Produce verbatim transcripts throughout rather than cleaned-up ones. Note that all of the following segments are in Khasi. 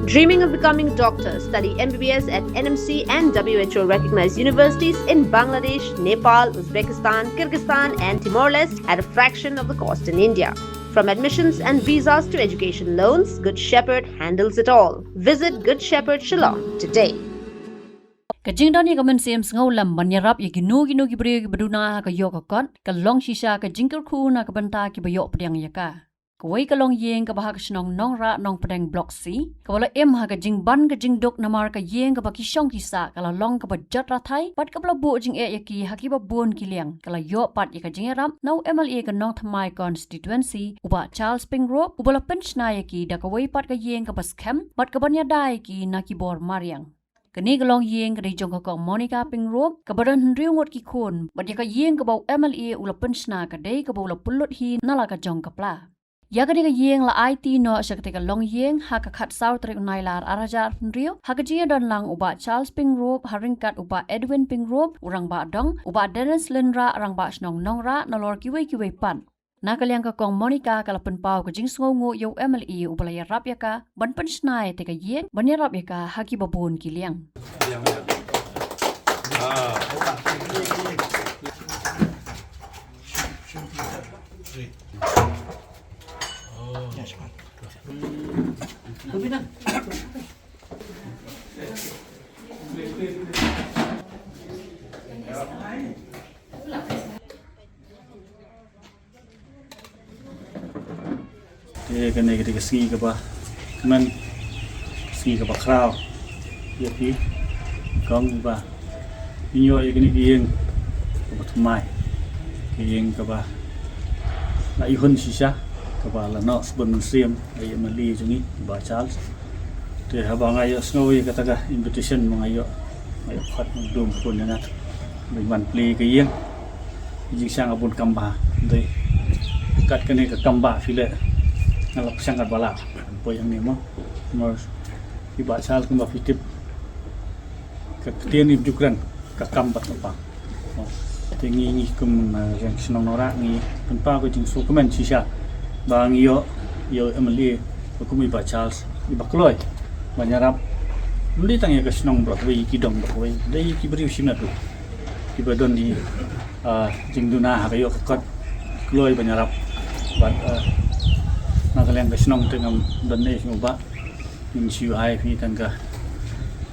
Dreaming of becoming a doctor? Study M B B S at N M C and W H O recognized universities in Bangladesh, Nepal, Uzbekistan, Kyrgyzstan, and Timor Leste at a fraction of the cost in India. From admissions and visas to education loans, Good Shepherd handles it all. Visit Good Shepherd Shillong today. Ka jingdon ïa ka mynsiem sngewlem ban ïarap ïa kino kino ki briew kiba duna ha ka ïoh ka kot, ka long shisha ka jingkyrkhu na ka bynta kiba ïoh pdiang ïa ka. Kawei ka longïing kaba ha ka shnong Nongrah, Nongpdeng, Block C, kaba la im ha ka jingban ka jingduk namar ka ïing kaba ki shong ki sah ka la long kaba jot rathai bad kaba la buh jingeh ïa ki ha kiba bun ki liang, ka la ïoh pat ïa ka jingïarap na u M L A ka Nongthymmai constituency, u Bah Charles Pyngrope, uba la pynshna ïa ki da kawei pat ka ïing kaba skhem bad kaban ïada ïa ki na ki bor mariang. Kane ka longïing ka dei jong ka Kong Monica Pyngrope, kaba don hynriew ngut ki khun, bad ïa ka ïing kaba u M L A u la pynshna ka dei kaba u la pynlut hi na la ka jong ka pla. Ïa kane ka ïing la aiti noh sha kata ka longïing ha ka khatsaw tarik u Nailar ar hajar hynriew ha ka jingïadon lang u Bah Charles Pyngrope ha ryngkat u Bah Edwin Pyngrope, u Rangbah Dong, u Bah Dennis Lynrah, Rangbah Shnong Nongrah, nalor kiwei kiwei pat. Na ka liang ka Kong Monica ka la pynpaw ka jingsngewnguh ïa u M L A uba la ïarap ïa ka ban pynshna ïa kata ka ïing ban ïarap ïa ka ha kiba bun ki liang. Te kane ka dei ka sngi kaba kmen, sngi kaba khraw ïa phi, Kong, ba phin ïoh ïa kane ka ïing kaba thymmai, ka ïing kaba la ihun shisha, kaba la noh sbun mynsiem da i M L A jong ngi, i Bah Charles. Te haba nga ïohsngew ïa kata ka invitation ma nga ïoh, nga ïoh khot, nga dum khun ïa nga ban wan plie ka ïing. Jingshisha nga bun kam bha, dei kat kane ka kam bha phi leh, nga la pyrshang katba lah ban poi hangne mo. Mo, i Bah Charles, kumba phi tip, ka ktien im ju kren, ka kam bad ka pang. Te ngi, ngi kum, eh, ka shnong Nongrah ngi pynpaw ka jingsngewkmen shisha ba ngi ïoh ïa u M L A ba kum i Bah Charles, iba kloi ban ïarap. Ym dei tang ïa ka shnong baroh kawei, ki dong baroh kawei, dei ki briew shimet ruh kiba don i, ah, jingduna ha ka ïoh ka kot, kloi ban ïarap. Bad, ah, na ka liang ka shnong te ngam don ne shu ba ngin shu ai phi tang ka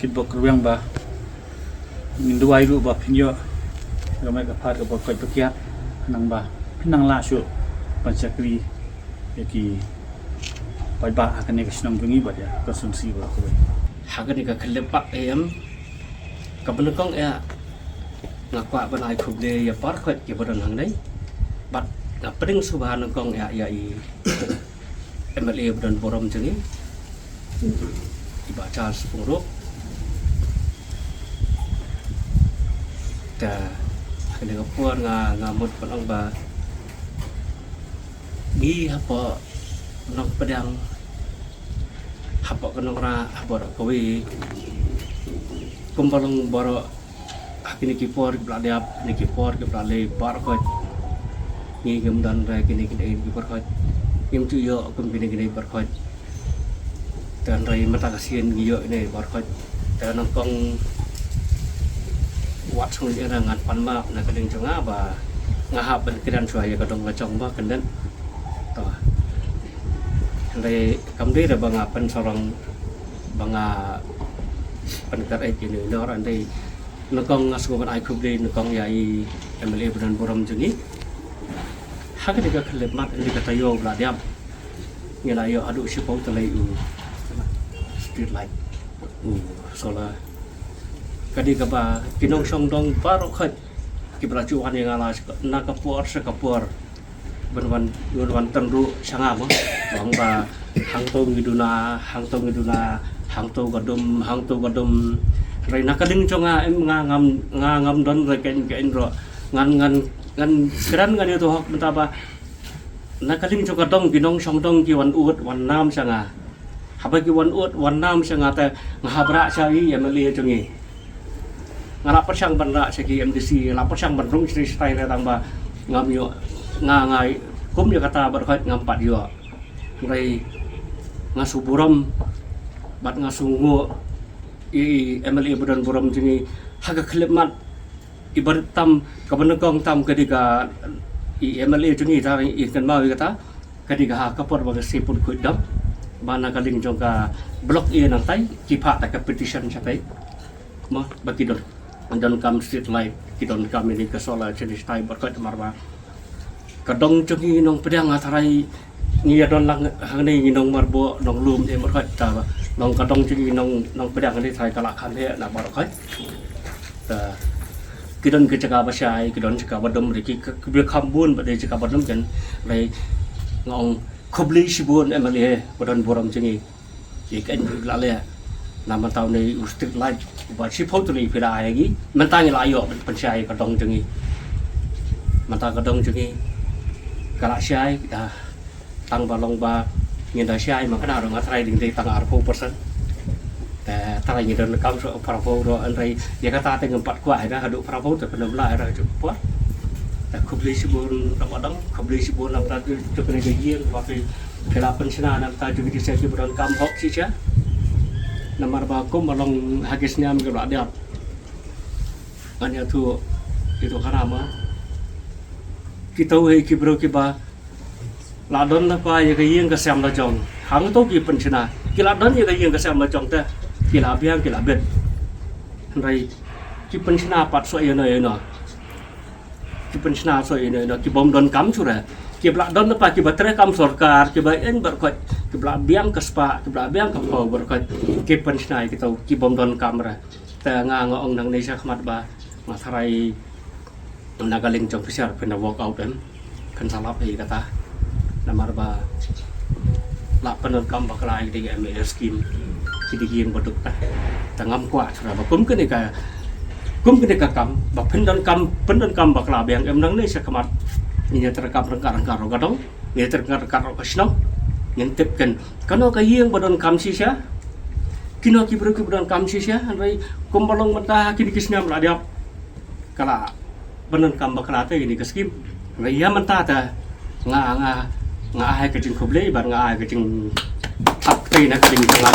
kitbok kyrwiang ba ngin duwai ruh ba phin ïoh ka met ka phad kaba koit ba kiad, khnang ba phin nang lah shuh ban shakri ïa ki paidbah ha kane ka shnong jong ngi bad ïa ka constituency baroh kawei. Ha kane ka khyllipmat em, kaba nyngkong ïa nga kwah ban ai khublei ïa baroh kiba don hangne bad nga pdiang sngewbha nyngkong ïa, ïa i M L A ba don burom jong ngi, i Bah Charles Pyngrope. Te ha kane ka por nga, nga mut ban ong ba ngi hapoh Nongpdeng, hapoh ka Nongrah, hapoh kawei, kumba long baroh ha kine ki por kiba la dep, kine ki por kiba la leit, baroh khoit ngi ngim don re kine, kine ki por khoit, ngim ju ïoh kum kine, kine por khoit. Te hynrei mynta ka sien ngi ïoh kine por khoit. Te nyngkong wat sngewbha ïa nga, ngan pan map na ka liang jong nga ba nga hap ban kren shuwa ïa ka dong ka jong ba kyndit. To, hynrei kam dei re ba nga pynsarong ba nga pynkhreh ïa ine ino, hynrei nyngkong nga sngewbha ban ai khublei nyngkong ïa i M L A ba don burom jong ngi. Ha kane ka khyllipmat, ha kane ka taïew ba la dep, ngi la ïoh haduh shiphew tylli u street light, u solar. Ka dei kaba ki nongshong dong baroh khoit kiba la ju wan ïa nga la na ka por sha ka por ban wan, wan, wan tynruh sha nga mo, ong ba hangto ngi duna, hangto ngi duna, hangto ka dum, hangto ka dum. Hynrei na ka liang jong nga em, nga ngam, nga ngam don re keiñ keiñ ruh. Ngan, ngan, ngan kren, ngan ïathuh hok mynta ba na ka liang jong ka dong, ki nongshong dong ki wan ud wan nam sha nga. Haba ki wan ud wan nam sha nga te nga hap rah sha i M L A jong ngi. Nga la pyrshang ban rah sha ki M D C, nga la pyrshang ban rung sha ki state re, tang ba ngam ïoh, nga, nga kum ïa kata baroh khoit ngam pat ïoh. Hynrei nga sngewburom Bad nga sngew i, i M L A ba don burom jong ngi ha ka khyllipmat, i barit tam, kaba nyngkong tam ka dei ka, i M L A jong ngi, ta i kynmaw ïa kata, ka dei ka ha ka por ba ka Seaport Khuid dam, ba na ka liang jong ka Block A nangtai ki phah da ka petition shatai, mo, ba ki don, donkam street light, ki donkam ïa ka solar, shane shatai, bad ka mar ba ka dong jong ngi Nongpdiang, nga tharai ngi ïa don lang hangne, ngi nong Marbo, nong Lum, eh, bad ka ta ba long ka dong jong ngi Nong, Nongpdiang hangne, tharai ka la kham heh na bad ka ta, ki don ki jaka ba shai, ki don jaka ba dum, ki, ki, ki kham bun, ba dei jaka ba dum kan. Lai nga ong khublei shibun M L A ba don burom jong ngi. Ïa ka, ngi la leh na mynta une u street light uba shiphew tylli phi la ai ïa ngi. Mynta ngi la ïoh ban pynshai ka dong jong ngi. Mynta ka dong jong ngi ka la shai, ah, tang ba long ba ngin da shai, ma kane ruh nga tharai dang dei tang arphew percent. Te tharai ngi donkam shuh phraphew ruh, hynrei ïa kata te ngam pat kwah ïa ka haduh phraphew te pynbla ïa ka haduh phraphew. Te khublei shibun na ba dang, khublei shibun na ba dang jong kane ka ïing ba phi, phi la pynshna na ba dang jong ki, sha kiba donkam hok shisha. Namar ba kum ba long ha ki snem kiba la dep, ngan ïathuh, ïathuh khana ma, kita hi ki briew kiba la don lypa ïa ka ïing ka sem la jong, hangto ki pynshna. Ki la don ïa ka ïing ka sem la jong te ki la biang, ki la bit. Hynrei ki pynshna pat shuh ïa no ïa no. Ki pynshna shuh ïa no ïa no, ki bym donkam shuh re. Kiba la don lypa, kiba trei kam sorkar, kiba ïeng barkot, kiba la biang ka spah, kiba la biang ka phew barkot, ki pynshna ïa kito ki bym donkam re. Te nga, nga ong nangne shakhmat ba nga tharai na ka liang jong phi shisha phin da walk out, em, phin sa lap ïa kata. Namar ba la pyndonkam bakla ïa ka M A S scheme, ki dei ïing ba duk ta. Te ngam kwah shuh ba kum kane ka, kum kane ka kam ba pyndonkam, pyndonkam bakla biang, em, nangne shakhmat ngin ïa treikam ryngkat ryngkat ruh ka dong, ngin ïa treikam ryngkat ryngkat ruh ka shnong. Ngin tip kan, kano ka ïing ba donkam shisha, kino ki briew kiba donkam shisha. Hynrei kumba long mynta ha kine ki snem la dep, ka la pyndonkam bakla te ïa kane ka scheme. Hynrei ïa mynta te nga, nga, nga ai ka jingkhublei bad nga ai ka jingthap kti na ka liang jong nga.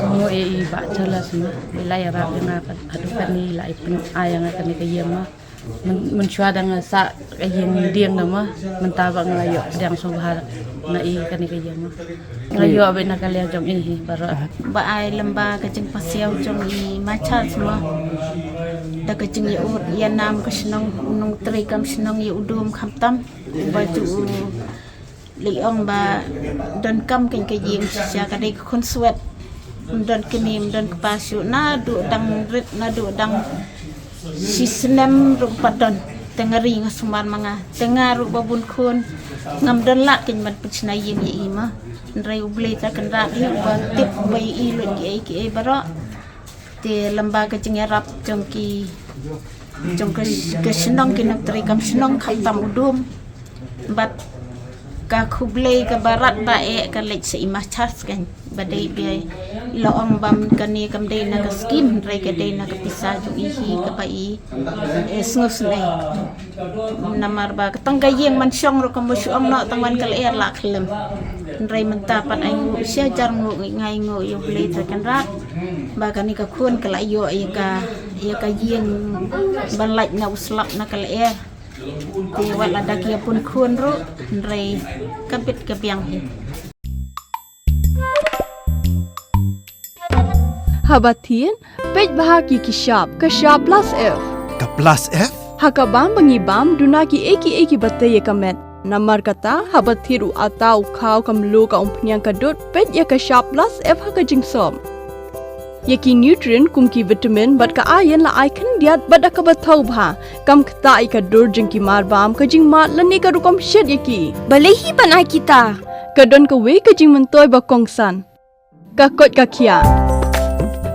Mo, eh, i Bah Charles ma, i la ïarap ïa nga haduh katne, i la ai pyn-, ai ïa nga kane ka ïing ma. Myn-, mynshuwa dang sah ka ïing dieng na ma, mynta ba nga la ïoh pdiang sngewbha na i kane ka ïing ma. Nga ïoh beit na ka liang jong i hi baroh. Ba ai lem bad ka jingpasiaw jong i Ma Charles ma, da ka jingïaud ïanam ka shnong, u nongtrei kam shnong ïa u dum khamtam, uba ju u leh ong ba donkam kane ka ïing shisha, ka dei ka khunswet. Ym don kmie, ym don kpa shuh, naduh dang rit, naduh dang shi snem ruh pat don. Te nga ri nga sumar ma nga. Te nga ruh ba bun khun, ngam don lad kein ban pynshna ïing ïa i ma. Hynrei U Blei ta kynrad hi, uba tip, uba ïohi lut kiei kiei baroh. Te lem bad ka jingïarap jong ki, jong ka, ka shnong, ki nongtrei kam shnong khamtam u dum. Bad ka khublei kaba radbah eh ka leit sha i Ma Charles kan, ba dei ba i la ong ba kane kam dei na ka scheme, hynrei ka dei na ka pisa jong i hi kaba i, eh, sngewsynei. Namar ba ka tang ka ïing man shong ruh kam shu ong noh, tang wan ka lyer la khlem. Hynrei mynta pat ai nguh, shi hajar nguh ngi, nga ai nguh ïa U Blei ta kynrad ba kane ka khun ka la ïoh ïa ka, ïa ka ïing ban lait na u slap na ka lyer. Te wat la da ki ïa bun khun ruh, hynrei ka bit ka biang hi. Haba thied, peit bha ki, ki shap, ka shap plus F. Ka plus F? Ha ka bam ba ngi bam, duna kiei kiei kiba tei ïa ka met. Namar kata, haba thied u atta, u khaw, ka mluh, ka umphniang, ka dud, peit ïa ka shap plus F ha ka jingsop. Ïa ki nutrient kum ki vitamin bad ka iron la ai khyndiat bad da kaba thaw bha. Kam ktah ïa ka dur jong ki marbam, ka jingmad lane ka rukom shet ïa ki. Balei hi ban ai kita? Ka don kawei ka jingmyntoi ba kongsan. Ka koit ka khiah.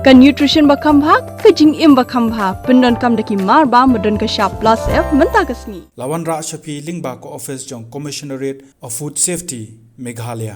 Ka nutrition ba kham bha, ka jingim ba kham bha. Pyndonkam da ki marbam ba don ka shap plus F mynta ka sngi. La wanrah sha phi lyngba ka office jong Commissionerate of Food Safety, Meghalaya.